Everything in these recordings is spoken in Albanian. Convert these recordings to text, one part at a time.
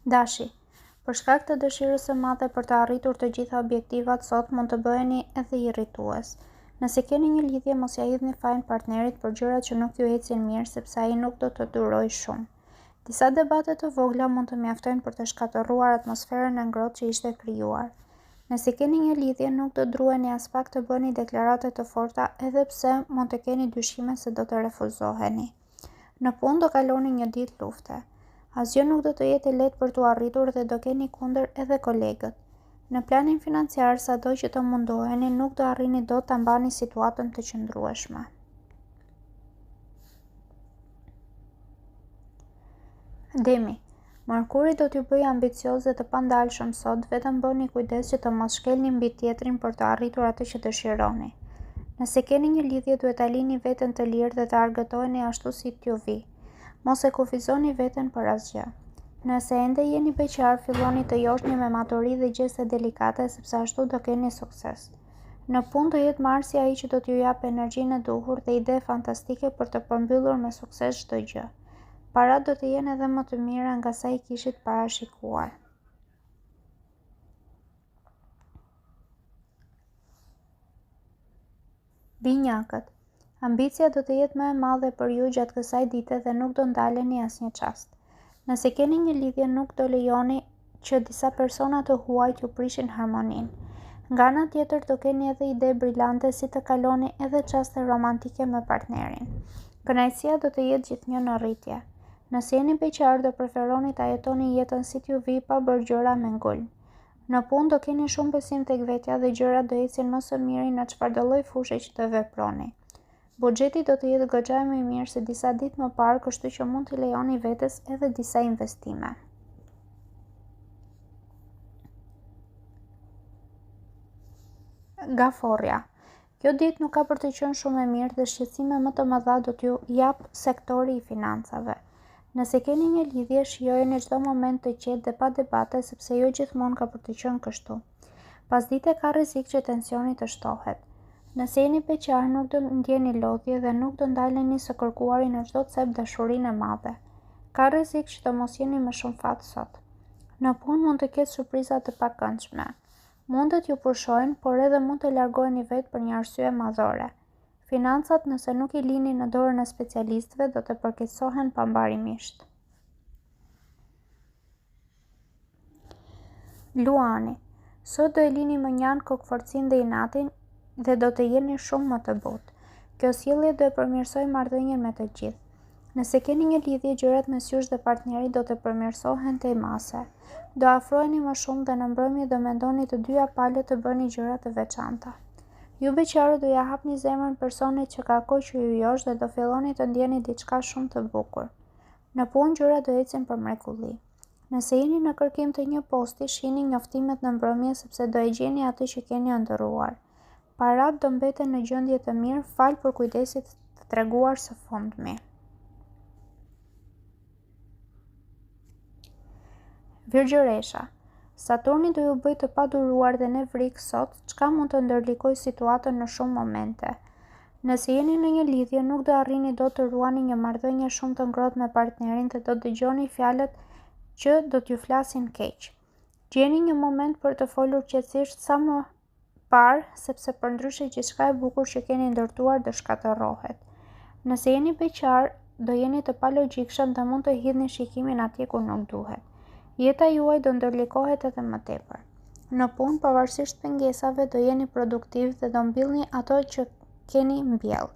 Dashi, Për shkak të dëshirës së madhe për të arritur të gjitha objektivat sot mund të bëheni edhe irritues. Nëse keni një lidhje mos ia hidhni fajin partnerit për gjërat që nuk ju ecin mirë sepse ai nuk do të durojë shumë. Disa debate të vogla mund të mjaftojnë për të shkatërruar atmosferën e ngrohtë që ishte krijuar. Nëse keni një lidhje nuk do druheni aspak të bëni deklarata të forta edhe pse mund të keni dyshime se do të refuzoheni. Në punë do kaloni një ditë lufte. Asgjë nuk do të jetë e lehtë për t'u arritur dhe do keni kundër edhe kolegët. Në planin financiar, sado që të mundoheni, nuk do arrini dot ta mbani situatën të qëndrueshme. Demi, Mërkuri do t'ju bëjë ambicioz dhe të pandalshëm sot, vetëm bëni kujdes që të mos shkelni mbi tjetrin për të arritur atë që dëshironi. Nëse keni një lidhje, duhet ta lini veten të lirë dhe të argëtoheni ashtu si t'ju vijë. Mos e kufizoni veten për asgjë. Nëse ende jeni beqar, filloni të joshni me maturi dhe gjeste delikate sepse ashtu do keni sukses. Në punë do jetë Marsi ai që do t'ju japë energjinë e duhur dhe ide fantastike për të përmbyllur me sukses çdo gjë. Paratë do të jenë edhe më të mira nga sa i kishit parashikuar. Binjakët. Ambicia do të jetë më e madhe për ju gjatë kësaj dite dhe nuk do ndaleni asnjë çast. Nëse keni një lidhje nuk do lejoni që disa persona të huaj t'ju prishin harmoninë. Nga ana tjetër do keni edhe ide brilante si të kaloni edhe çaste romantike me partnerin. Kënaqësia do të jetë gjithnjë në rritje. Nëse jeni beqar do preferoni ta jetoni jetën si t'ju vijë pa bërë gjëra me ngulm. Në punë do keni shumë besim tek vetja dhe gjërat do ecin më së miri në çfarëdolloj fushe që të veproni. Buxheti do të jetë goxha më i mirë se disa ditë më parë, kështu që mund t'i lejoni vetes edhe disa investime. Gaforrja. Kjo ditë nuk ka për të qenë shumë e mirë dhe shqetësime më të mëdha do t'ju japë sektori i financave. Nëse keni një lidhje, shijojeni çdo moment të qetë dhe pa debate, sepse jo gjithmonë ka për të qenë kështu. Pasdite ka rrezik që tensioni të shtohet. Nëse jeni beqar, nuk do ndjeni lodhje dhe nuk do ndaleni së kërkuari në çdo cep dashurinë e madhe. Ka rrezik që të mos jeni me shumë fat sot. Në punë mund të ketë surpriza të pakëndshme. Mund t'ju pushojnë, por edhe mund të largoheni vetë për një arsye madhore. Financat nëse nuk i lini në dorën e specialistëve do të përkeqësohen pambarimisht. Luani, Sot do e lini mënjanë kokëfortësinë dhe inatin dhe do të jeni shumë më të butë. Kjo sjellje do e përmirësojë marrëdhënien me të gjithë. Nëse keni një lidhje, gjërat mes jush dhe partnerit do të përmirësohen tej mase. Do afroheni më shumë dhe në mbrëmje do mendoni të dyja palët të bëni gjëra të veçanta. Ju beqarët do ia hapni zemrën personit që ka kohë që ju josh dhe do filloni të ndjeni diçka shumë të bukur. Në punë gjërat do ecin për mrekulli. Nëse jeni në kërkim të një posti, shihni njoftimet në mbrëmje sepse do e gjeni atë që keni ëndërruar. Paratë do mbeten në gjendje të mirë falë përkujdesit të treguar së fundmi. Virgjëresha Saturni do ju bëjë të paduruar dhe nevrik sot, çka mund të ndërlikojë situatën në shumë momente. Nëse jeni në një lidhje, nuk do arrini dot të ruani një marrëdhënie shumë të ngrohtë me partnerin dhe do dëgjoni fjalët që do t'ju flasin keq. Gjeni një moment për të folur qetësisht sa më parë, sepse përndryshe gjithçka e bukur që keni ndërtuar do shkatërrohet. Nëse jeni beqar, do jeni të palogjikshëm dhe mund të hidhni shikimin atje ku nuk duhet. Jeta juaj do ndërlikohet edhe më tepër. Në punë, pavarësisht pengesave, do jeni produktiv dhe do mbillni ato që keni mbjellë.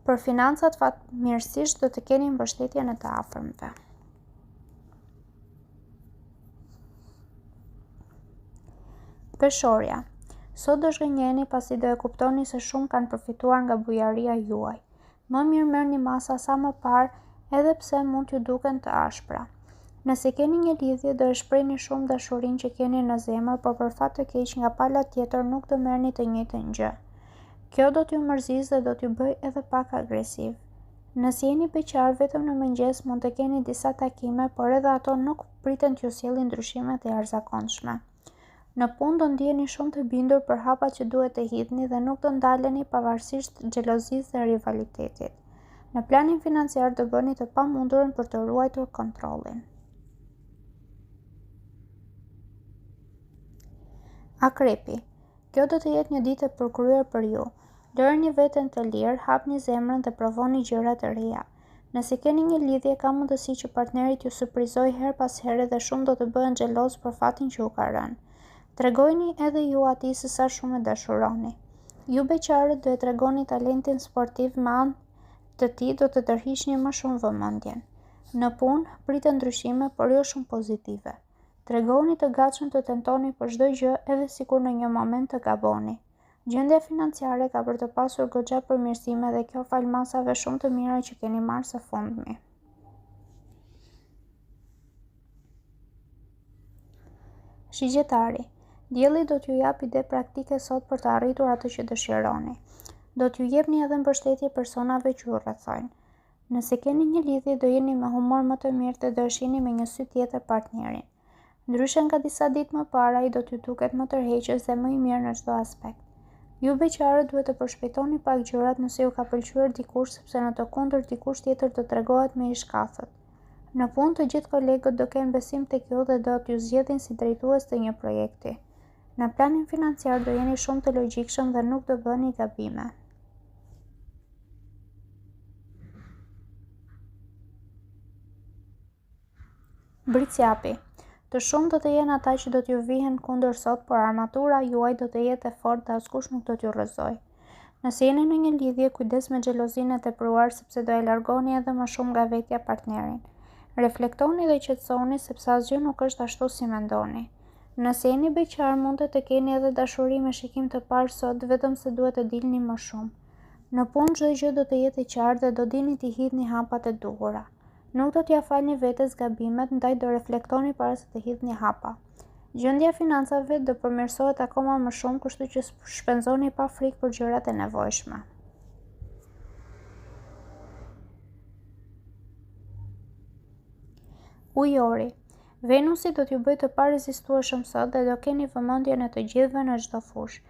Për financat fatmirësisht do të keni mbështetjen e të afërmve. Peshorja. Sot do zhgënjeheni pasi do e kuptoni se shumë kanë përfituar nga bujaria juaj. Më mirë merrni masa sa më parë, edhe pse mund t'ju duken të ashpra. Nëse keni një lidhje, do e shprehni shumë dashurinë që keni në zemër, por për fat të keq nga pala tjetër nuk do merrni të njëjtën gjë. Kjo do t'ju mërzisë dhe do t'ju bëjë edhe pak agresiv. Nëse jeni beqar, vetëm në mëngjes mund të keni disa takime, por edhe ato nuk priten t'ju sjellin ndryshime të jashtëzakonshme. Në punë do ndiheni shumë të bindur për hapat që duhet të hidhni dhe nuk do ndaleni pavarësisht xhelozisë dhe rivalitetit. Në planin financiar do bëni të pamundurën për të ruajtur kontrollin. Akrepi, Kjo do të jetë një ditë e përkryer për ju. Lëreni veten të lirë, hapni zemrën dhe provoni gjëra të reja. Nëse keni një lidhje, ka mundësi që partneri t'ju surprizojë herë pas here dhe shumë do të bëhen xhelozë për fatin që ju ka rënë. Tregojini edhe ju atij se sa shumë e dashuroni. Ju beqarët do e tregoni talentin sportiv me anë të tij do të tërhiqni më shumë vëmendjen. Në punë, priten ndryshime, por jo shumë pozitive. Tregohuni të gatshëm të tentoni për çdo gjë edhe sikur në një moment të gaboni. Gjendja financiare ka për të pasur goxha përmirësime dhe kjo falë masave shumë të mira që keni marrë së fundmi. Shigjetari, Dielli do t'ju japë ide praktike sot për të arritur atë që dëshironi. Do t'ju jepni edhe mbështetje personave që ju rrethojnë. Nëse keni një lidhje do jeni me humor më të mirë dhe do e shihni me një sy tjetër partnerin. Ndryshe nga disa ditë më parë ai do t'ju duket më tërheqës dhe më i mirë në çdo aspekt. Ju beqarët duhet të përshpejtoni pak gjërat nëse ju ka pëlqyer dikush sepse në të kundërt dikush tjetër do tregohet më i shkathët. Në punë të gjithë kolegët do kenë besim tek ju dhe do t'ju zgjedhin si drejtues të një projekti. Në planin financiar do jeni shumë të logjikshëm dhe nuk do bëni gabime. Bricjapi. Të shumtë do të jenë ata që do t'ju vihen kundër sot, por armatura juaj do të jetë e fortë dhe askush nuk do t'ju rrëzojë. Nëse jeni në një lidhje, kujdes me xhelozinë e tepruar sepse do e largoni edhe më shumë nga vetja partnerin. Reflektoni dhe qetësohuni sepse asgjë nuk është ashtu si mendoni. Nëse jeni beqar, mundet të keni edhe dashuri me shikim të parë sot, vetëm se duhet të dilni më shumë. Në punë çdo gjë do të jetë e qartë dhe do dini t'i hidhni hapat e duhura. Nuk do t'ia falni vetes gabimet, ndaj do reflektoni para se të hidhni hapa. Gjendja e financave do përmirësohet akoma më shumë, kështu që shpenzoni pa frikë për gjërat e nevojshme. Ujori. Venusi do t'ju bëjë të parezistueshëm sot dhe do keni vëmendjen e të gjithëve në çdo fushë.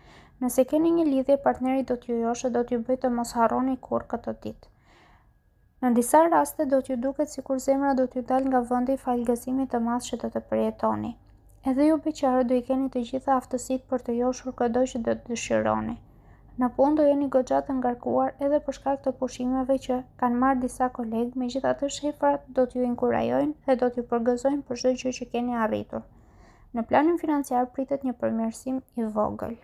Nëse keni një lidhje, partneri do t'ju joshë dhe do t'ju bëjë të mos harroni kurrë këtë ditë. Në disa raste do t'ju duket sikur zemra do t'ju dalë nga vendi falë gëzimit të madh që do të përjetoni. Edhe ju beqarët do i keni të gjitha aftësitë për të joshur këdo që do të dëshironi. Në punë do jeni goxha të ngarkuar edhe për shkak të pushimeve që kanë marrë disa kolegë, megjithatë shefat do t'ju inkurajojnë dhe do t'ju përgëzojnë për çdo gjë që keni arritur. Në planin financiar pritet një përmirësim i vogël.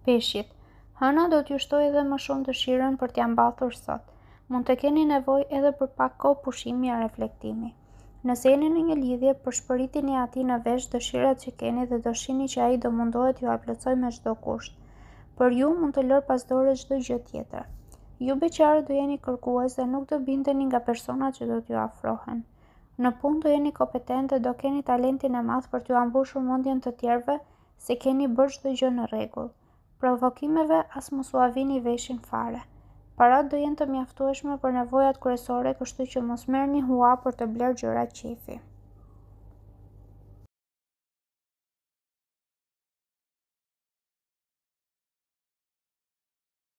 Peshqit. Hëna do t'ju shtojë edhe më shumë dëshirën për t'ia mbathur sot. Mund të keni nevojë edhe për pak kohë pushimi e reflektimi. Nëse jeni në një lidhje, pëshpëritini atij në vesh dëshirat që keni dhe do shihni që ai do mundohet t'jua plotësojë me çdo kusht. Për ju mund të lërë pas dore çdo gjë tjetër. Ju beqarët do jeni kërkues dhe nuk do bindeni nga personat që do t'ju afrohen. Në punë do jeni kompetentë dhe do keni talentin e madh për t'jua mbushur mendjen të tjerëve se keni bërë çdo gjë në rregull. Provokimeve as mos ua vini veshin fare. Paratë do jenë të mjaftueshme për nevojat kryesore, kështu që mos merrni hua për të blerë gjëra qejfi.